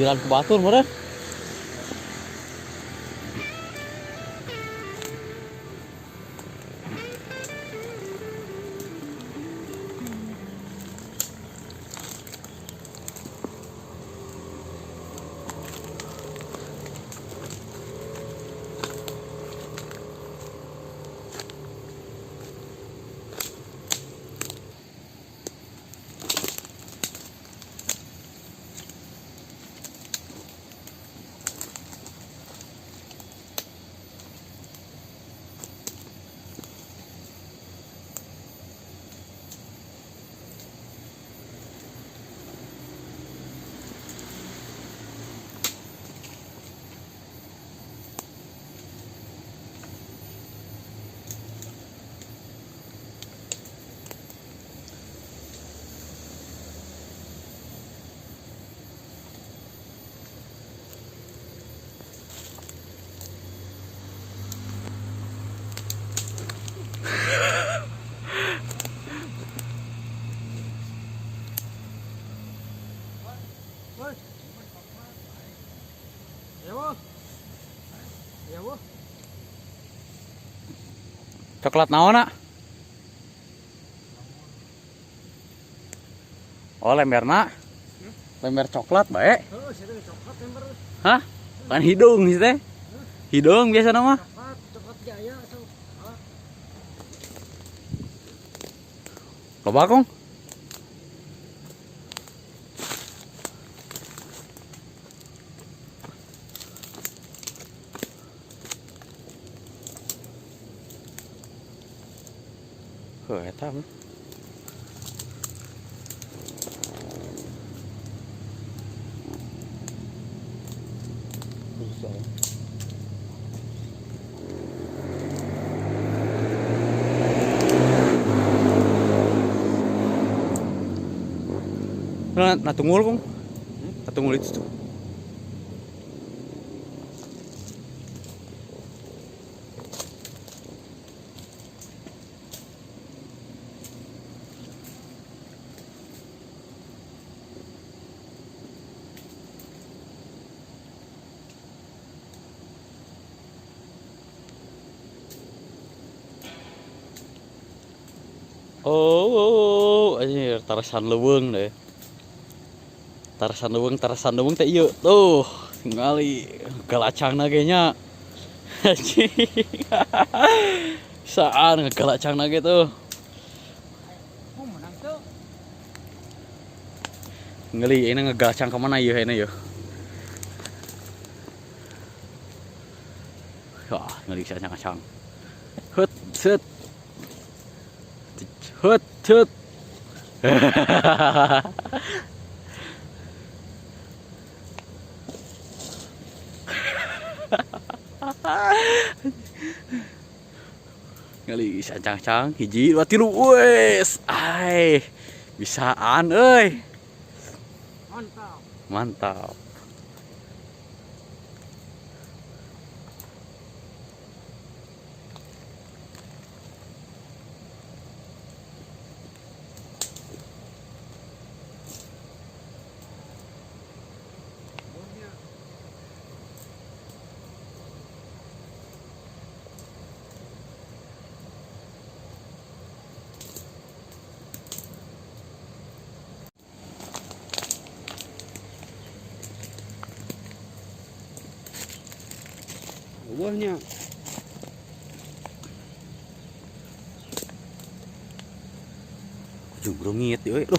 Jalan ke batur meureun. Coklat naon, nak? Oh, lemberna. Lember coklat bae. Hah? Kan hidung sih teh. Hidung biasa nama. Coklat jaya sok. Loba kong? Heuh eta mah. Nah, tunggul kong. Nah, tunggul itu tuh. Oh, anjir, tarasan leuweung deh. Tarasan leuweung teh ieu. Tuh, ningali galacangna ge nya. Anjing. Saan ngegalacangna ge tuh. Ngali ini ngegalacang ke mana ieu ini yeuh. Wah, ngali acang-acang. Hut, set. Hut, hut. Ngali acang-acang hiji dua tilu wes. Ai, bisaan euy. Mantap. Mantap. Buahnya. Ujung rungit euy loh.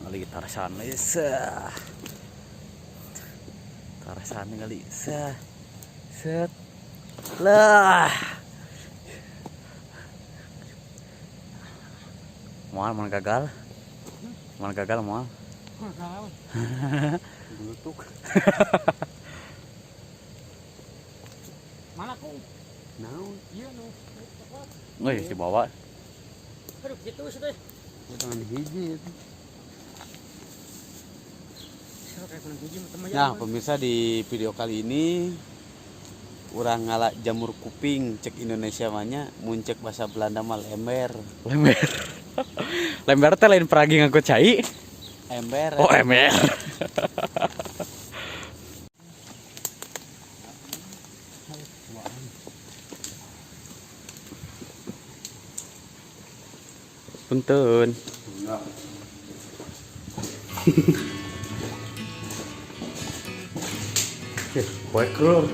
Ngali tarasan euy sah. Tarasan ngali sah. Set. Lah. Moal mun gagal. Moal gagal moal. Gagal. Bulutuk. Mana kung? Naon? Iya nu. Euy dibawa. Aduh gitu sih teh. Tangan hiji itu. Nah, pemirsa, di video kali ini urang ngala jamur kuping cek Indonesia mah nya, mun cek bahasa Belanda mah lember. Lember. Lember teh lain peragi ngangkut cai. Ember. Oh, ember. Punten. Poek lur.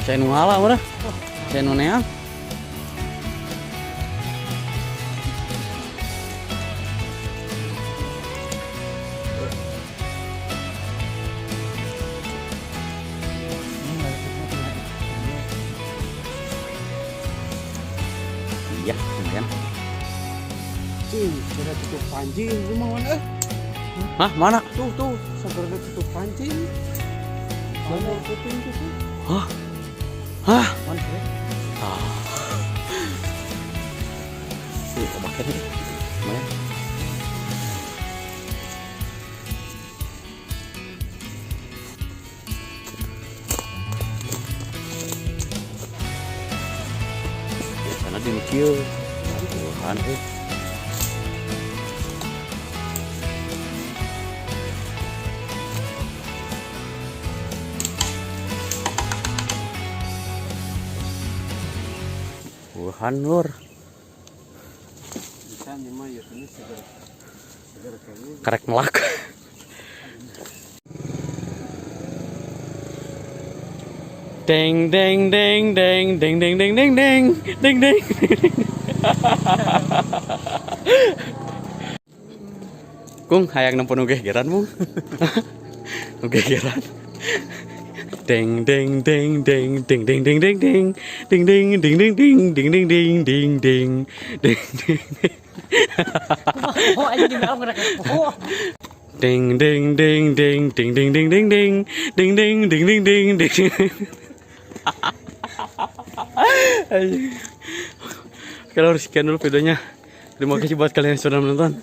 Saya nu ngalah udah. Saya nu neang. Iya, lumayan. Cing, sudah tutup pancing rumah mana? Hah, mana? Tuh, tuh, sebenarnya tutup pancing. Mana kuping tuh? Hah? Hah? Mana sih? Ah. Obatnya nih. Lumayan. Biasanya di kieu. Tuhan eh. Wuhan lur. Karek melak. Deng deng deng deng deng deng deng deng deng deng deng. Kung hayang nempo nu gegeran mung. Nu gegeran. Deng deng deng deng deng deng deng deng deng ding ding ding ding ding ding ding ding ding ding ding ding. Ding ding ding ding ding ding ding ding ding ding ding ding ding ding ding. Oke lur, sekian dulu videonya. Terima kasih buat kalian yang sudah menonton.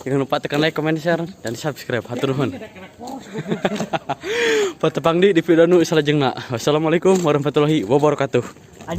Jangan lupa tekan like, comment, share, dan subscribe. Hatur nuhun. Patepang di video nu salajengna. Wassalamualaikum warahmatullahi wabarakatuh.